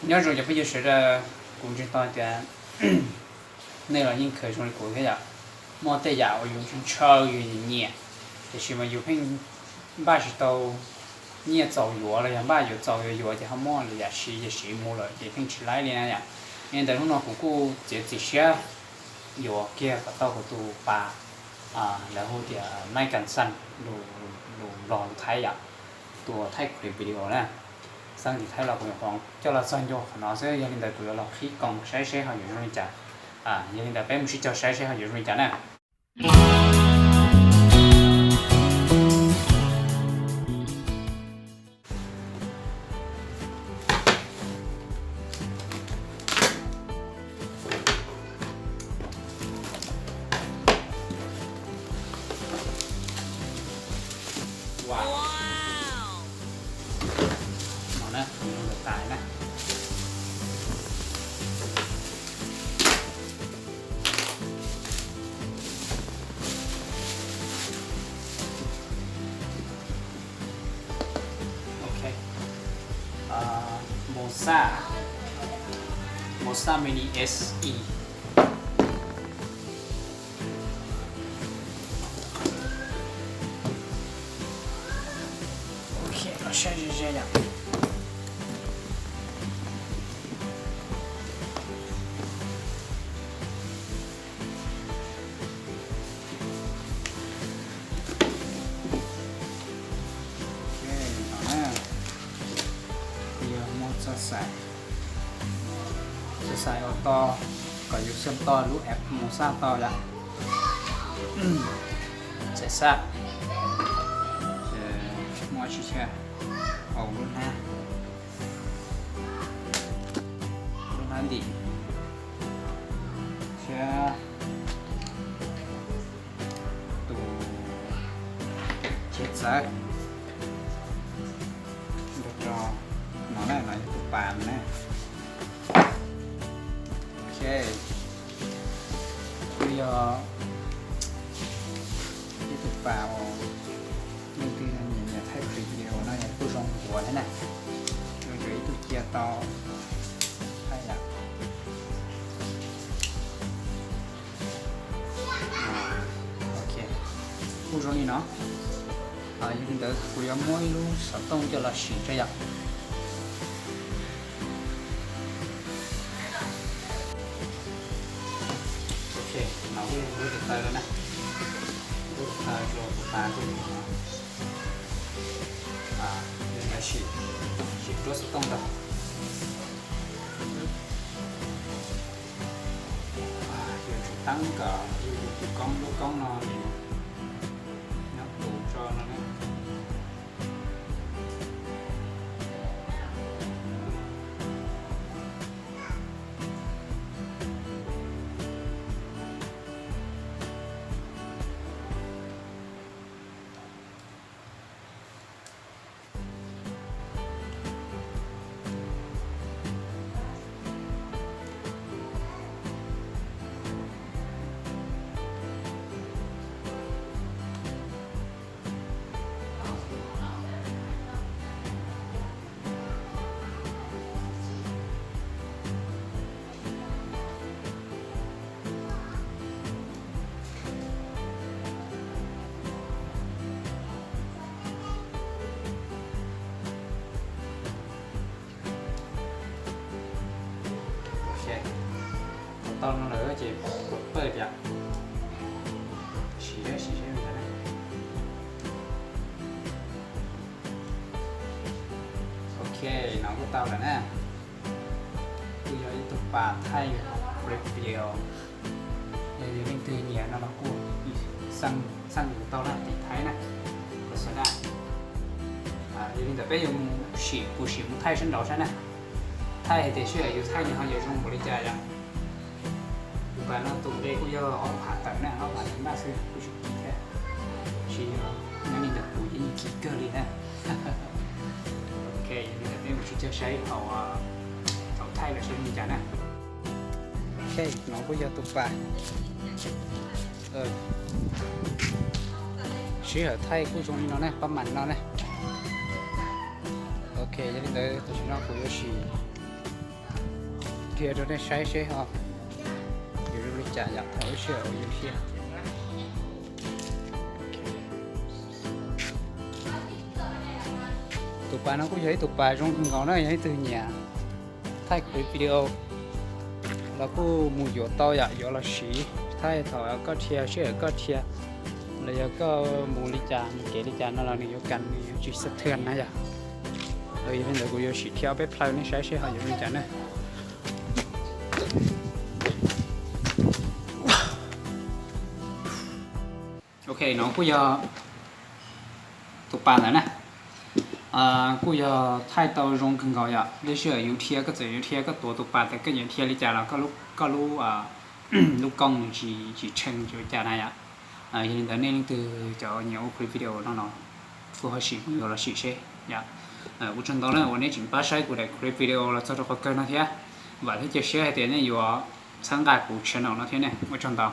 Nyob zoo cov phooj ywg sawv daws, kuv ntseeg tau tias nej los yeej khaws zoo li kuv thiab yom. Muaj tej yam uas yus ntshaw ntshaw yus nyiam nyiam, tiam sis mas yus pheej npaj tsis tau nyiaj txaus yuav los yog npaj yuav txaus yuav yuav ces ho muaj lwm yam siv ces siv mus lawm ces pheej tsis laib li na yom. Yog li ntawd hnub no kuv kuj txiav txim siab yuav kiag kom tau kuv tus pas, lawv hu tias Maiv Kas Xaj, lus Nplog lus Thaib yom, tus thaij kuv li video na. Xeeb tiv thaib los kuv nyuam qhuav coj los txog ncua qhov no xwb, yog li ntawd kuv yuav los qhib koos saib seb ho yuav zoo li cas. Yog li ntawd peb mus sib cog saib seb ho yuav zoo li cas na. Wow. No na, tus tas na. Ok. Mos Xaj, Mos Xaj Mini S E. Ok, los saib ze ze yom. Ok, no na, yog muab txoj xais, txoj xais ua to kom yus xaj tau lub app Mos Xaj tau yom. Xais xaj, muab tsis thiaj, hau lub hnab, lub hnab ntim thiab tus cheb txawv. Nrog rau no na, no yog tus pas na. Ok, kuj yog ib tug pas uas leej twg nyiam nyiam thaij clip video no yog kuj zoo ncuav thiab na. Zoo ncuav ib tug cia tau thaij yom. Ok, kuj zoo li no. Yog li ntawd kuv yuav muab ib lub xov tooj coj los sim tso yom. Ok, no kuj yog lub tus taw lawm na. Lub tus taw rau tus pas kuj yog no. Sim, sim rau xov tooj ntag. Yuav tsum teeb kom yus tus koob, lub koob no nws nyob tus tso no na. Tau no lawm ces pawj tias sim, sim seb li cas na. Ok, no kuj tau lawm na. Kuj yog ib tug pas thaij clip video. Yog leej twg nyiam no los kuj xaj yus tau na, tiv thaib na, Lazada. Yog li ntawd peb yuav mus sim, kuv sim mus thaij sab nraud saib na. Thaij hais tias sij hawm yus thaij nws ho yuav zoo npaum li cas yom. Tus pas no tus nqe kuj yog ob phav tawm na, ob phav tawm npaj xwb, kuj tsis kim thiab. Tab sis nyob li ntawd kuv yeej kim kawg li na. Ok, yog li ntawd peb mus sib cog saib thaum, thaum thaij lawm saib li cas na. Ok, no kuj yog tus pas. Sij hawm thaij kuj zoo li no na, pab mam no na. Ok, yog li ntawd tam sim no kuv yuav sim Qhia rau nej saib seb ho yuav zoo li cas yom, thaum lub sij hawm uas yus dhia. Tus pas no kuj yog ib tug pas zoo kawg nkaus na, yog ib tug nyiam thaij clip video los kuj mus yuav tau yom, yuav los siv thaij thaum koj dhia sij hawm koj dhia, los yog koj mus li cas mus kev li cas no los nws yuav kam, nws yuav tsis xab thwj na yom. Yog li ntawd kuv yuav sim dhia ob peb plaws nej saib seb ho yuav zoo li cas na. Ok, no kuj yog tus pas ntawd na. Kuj yog thaij tau zoo kawg nkaus yom. Lub sij hawm yus dhia, koj txawm yuav dhia koj tuav tus pas ntawd, koj yuav dhia li cas los koj lub, lub kooj nws tsis tshee tsis ua cas na yom. Yog li ntawd nej leej twg cov nyiam ua clip video no los kuj ho sim mus yuav los sim seb yom. Ua tsaug ntau na uas nej tseem pab saib kuv daim clip video los txog rau qhov kawg no thiab. Vam thiab cia siab hais tias nej yuav txhawb nqa kuv channel no thiab ne. Ua tsaug ntau.